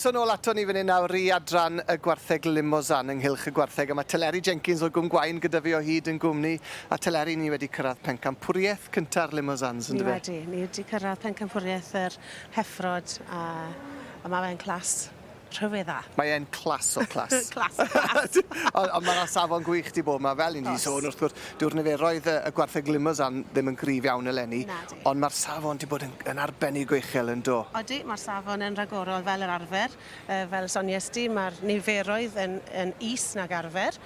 So nôl ato ni fan hyn nawr i adran y gwartheg Limousin ynghylch y gwartheg a mae Teleri Jenkins o Gwm Gwaun gyda fi o hyd yn gwmni a Teleri ni wedi cyrraedd pencampwriaeth cynta'r Limousins yn dyfe? Ni wedi, ni wedi cyrraedd pencampwriaeth yr heffrod a, a mae fe'n clas rhyfedd dda. Mae e'n clas o clas. Clas o clas. Ond on mae 'na safon gwych 'di bod 'ma, fel 'yn ni 'di sôn wrth gwrs, dyw'r niferoedd y, y gwartheg Limousin ddim yn gryf iawn eleni, Nadi. ond mae'r safon 'di bod yn, yn arbennig o uchel yn do? Odi, mae'r safon yn rhagorol fel yr arfer. Uh, fel sonies di, mae'r niferoedd yn, yn is nag arfer,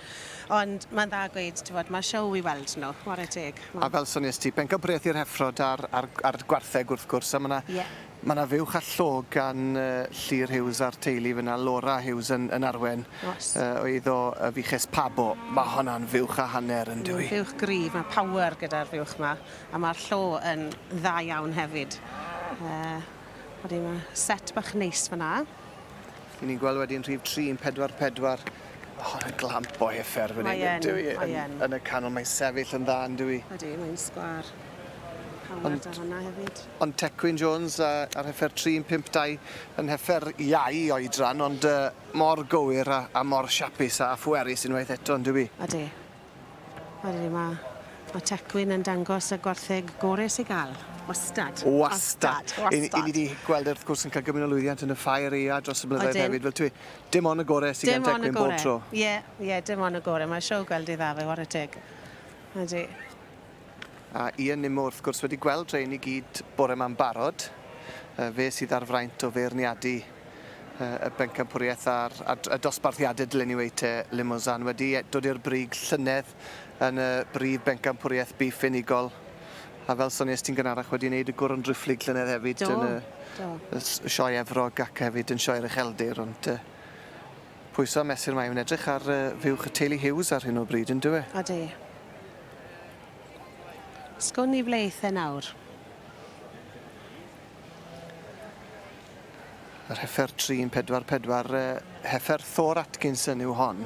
ond mae'n dda gweud, ti'n mae siow i weld nhw, whare teg. A fel sonies ti, bencampwriaeth i'r heffrod a'r, a'r, a'r gwartheg wrth gwrs, a mae 'na yeah. Mae 'na fuwch a llo gan Llŷr Hughes a'r teulu fyn 'na, Laura Hughes yn yn arwen. Oes. O eiddo y fuches Pabo. Ma' honna'n fuwch a hanner yn dyw 'i? Mae'n fuwch gryf, mae power gyda'r fuwch 'ma, a ma'r llo yn dda iawn hefyd. Yy, odi, ma' set bach neis fyn 'na. 'Yn ni'n gweld wedyn rhif 3 1 4 4. Ma' hon yn glamp o heffer fan 'yn yndyw 'i? Mae yn. Yn y canol, mae'n sefyll yn dda yndyw 'i? Ydi, mae'n sgwâr. Power 'da hwnna hefyd. Ond Tecwyn Jones a, a'r heffer 3 1 5 2 yn heffer iau i oedran, ond uh, mor gywir a, a mor siapus a phwerus unwaith eto, yndyw 'i? Ydi. Ydi, mae, mae Tecwyn yn dangos y gwartheg gore sy'n gael. Wastad. Wastad. Wastad. I ni wedi gweld e wrth gwrs yn cael gymaint o lwyddiant yn y ffair aea dros y blynyddoedd hefyd. Fel ti, dim ond y gore sydd gan Tecwyn bob tro. Ie, ie, dim ond y gore. Mae siow gweld i dda fe, whare teg. Ydi. A Ian Nimmo wrth gwrs wedi gweld rhein i gyd bore 'ma'n barod. Fe sydd â'r fraint o feirniadu y bencampwriaeth a'r, y dosbarthiadau dylen ni weud te, Limousin wedi dod i'r brig llynedd yn y brif bencampwriaeth biff unigol. A fel sonies ti'n gynharach wedi wneud y Goron Driphlyg llynedd hefyd do, yn y, do. y sioe Efrog ac hefyd yn sioe'r Ucheldir, ond uh, pwyso a mesur mae yn edrych ar uh, fuwch y teulu Hughes ar hyn o bryd, yn dyw e? Odi. Sgwn i ble eith e nawr. Yr heffer 3 1 4 4, heffer Thor Atkinson yw hon.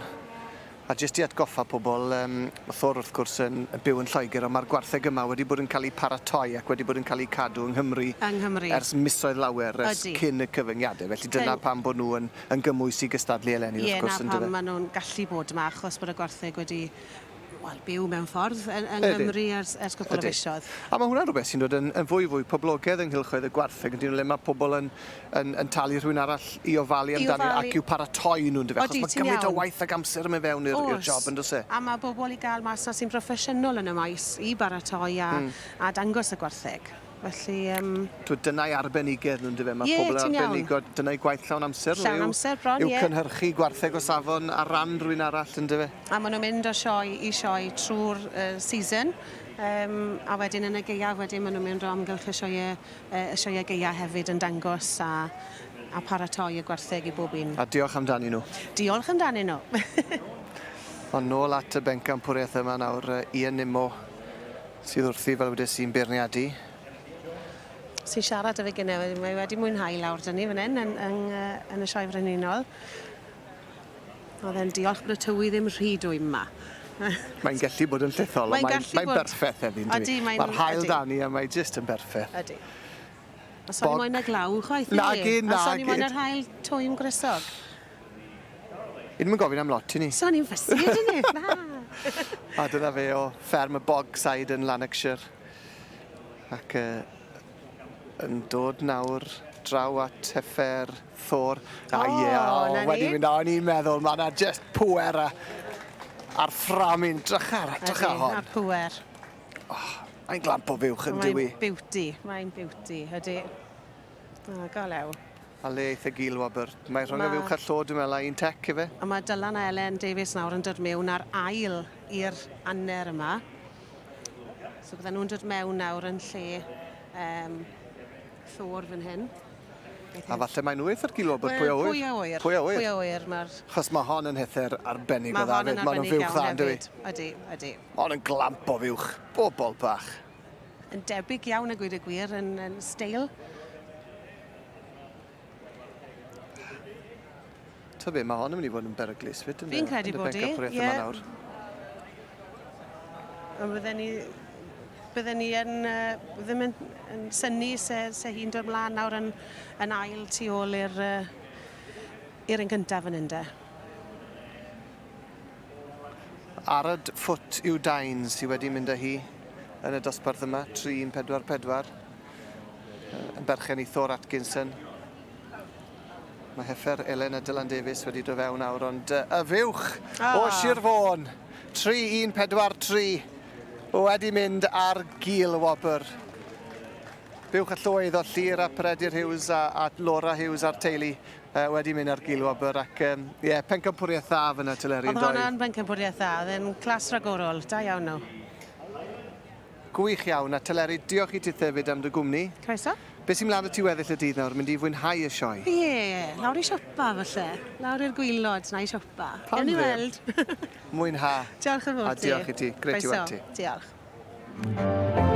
A jyst i atgoffa pobl, um, Thor wrth gwrs yn byw yn Lloegr, ond mae'r gwartheg yma wedi bod yn cael eu paratoi ac wedi bod yn cael eu cadw yng Nghymru, yng Nghymru. ers misoedd lawer, ers Ydy. cyn y cyfyngiadau. Felly dyna Cyn- pam bod nhw yn, yn gymwys i gystadlu eleni, Ie, wrth gwrs, na yn pam dyfe? maen nhw'n gallu bod yma, achos bod y gwartheg wedi wel, byw mewn ffordd yng, yng Ydyn. Nghymru ers, ers cwpl o Ydyn. fisoedd. A mae hwnna'n rhywbeth sy'n dod yn, yn fwy fwy poblogaidd yng nghylchoedd y gwartheg, yn dyn nhw le mae pobl yn, yn, yn talu rhywun arall i ofalu I amdanyn ofalu. ac i'w paratoi nhw, yndyfe? Odi, Achos mae ti'n gymaint o iawn. waith ac amser yn mynd fewn i'r i'r Oes. job, yn does e? A mae bobl i gael mas 'na sy'n broffesiynol yn y maes i baratoi a, a dangos y gwartheg. Felly, yym... T'wod, dyna'i arbenigedd nhw, yndyfe? Mae Ie, pobl yn ti'n iawn. arbenigo, dyna'i gwaith llawn amser nhw Llawn amser bron, yw ie. cynhyrchu gwartheg o safon ar ran rhywun arall, yndyfe? A maen nhw'n mynd o sioe i sioe trwy'r uh, season. Um, a wedyn yn y gaeaf wedyn maen nhw'n mynd o amgylch y sioeau, uh, y sioeau gaeaf hefyd yn dangos a, a paratoi y gwartheg i bob un. A diolch amdanyn nhw. Diolch amdanyn nhw. Ond nôl at y bencampwriaeth yma nawr, Ian Nimmo Sydd wrthi, fel wedes i'n beirniadu. Sy'n siarad 'da fi gynne, mae wedi mwynhau lawr 'da ni fan 'yn yn yng yn y Sioe Frenhinol. O'dd e'n diolch bod y tywydd ddim rhy dwym 'ma. Mae'n gallu bod yn llethol, ond mae'n mae'n berffeth heddi, yndyw 'i? Odi, mae'n... Mae'r haul 'da ni a mae jyst yn berffeth. Ydi. A so ni moyn y glaw chwaith, ydi? Nagi, nagi. A so ni moyn yr haul twym gwresog. I ddim yn gofyn am lot i ni. So ni'n fussy, ydyn ni? Na. A dyna fe o fferm y Bogside yn Lanarkshire. Ac uh, yn dod nawr draw at heffer Thor. A oh, ie, oh, wedi mynd, o'n i'n meddwl, mae yna just pwer a, a'r fframyn, drycha, drycha hon. A'r pwer. Oh, mae'n glamp o fuwch yn dywi. Mae'n beauty, mae'n beauty, ydy. O, go lew. A le eith y gil wobr? Mae rhwng y fuwch a'r llo, dwi'n meddwl, a un tec, ife? A mae Dylan a Elen Davies nawr yn dod mewn ar ail i'r aner yma. So bydden nhw'n dod mewn nawr yn lle um, Thor fan hyn. A falle mae nhw eitha'r gil wobr, pwy a ŵyr? Pwy a ŵyr. Pwy a ŵyr. Pwy a ŵyr. Mae'r... Chos mae hon yn heffer arbennig o dda fyd. Mae hon yn fuwch dda, yn dywi? Ydy, ydy. Mae hon yn glamp o fuwch. Bobol bach. Yn debyg iawn a gweud y gwir, yn, yn steil. Ta be, mae hon yn mynd i fod yn beryglus fyd yn Fi'n credu bod i, ie. Yma nawr. Ond bydden ni, bydden ni yn, uh, ddim yn, yn synnu se, se hi'n dod mlaen nawr yn, yn ail tu ôl i'r uh, i'r un cyntaf fan hyn de. Arad Foot yw Dain sydd wedi mynd â hi yn y dosbarth yma, 3-1-4-4. Yn berchen i Thor Atkinson. Mae heffer Elen a Dylan Davies wedi dod fewn awr, ond y fuwch oh. o Sir Fôn, 3-1-4-3, wedi mynd ar gil wobr. Buwch y llwydd o Llyr a Peredur Hughes a, a Laura Hughes a'r teulu uh, wedi mynd ar gil wobr ac um, yeah, pencampwriaeth dda fyna Teleri. Oedd hwnna'n bencampwriaeth dda, oedd e'n clas ragorol, da iawn nhw. Gwych iawn, a Teleri, diolch i ti hefyd am dy gwmni. Croeso. Be sy'n mlaen y ti weddill y dydd nawr, mynd i fwynhau y sioe? Ie, yeah, lawr i siopa falle. Lawr i'r gwylod na i siopa. Pam Gewn ni weld. Mwynha. Diolch yn fawr ti. A diolch i ti. Grêt i weld ti. Diolch.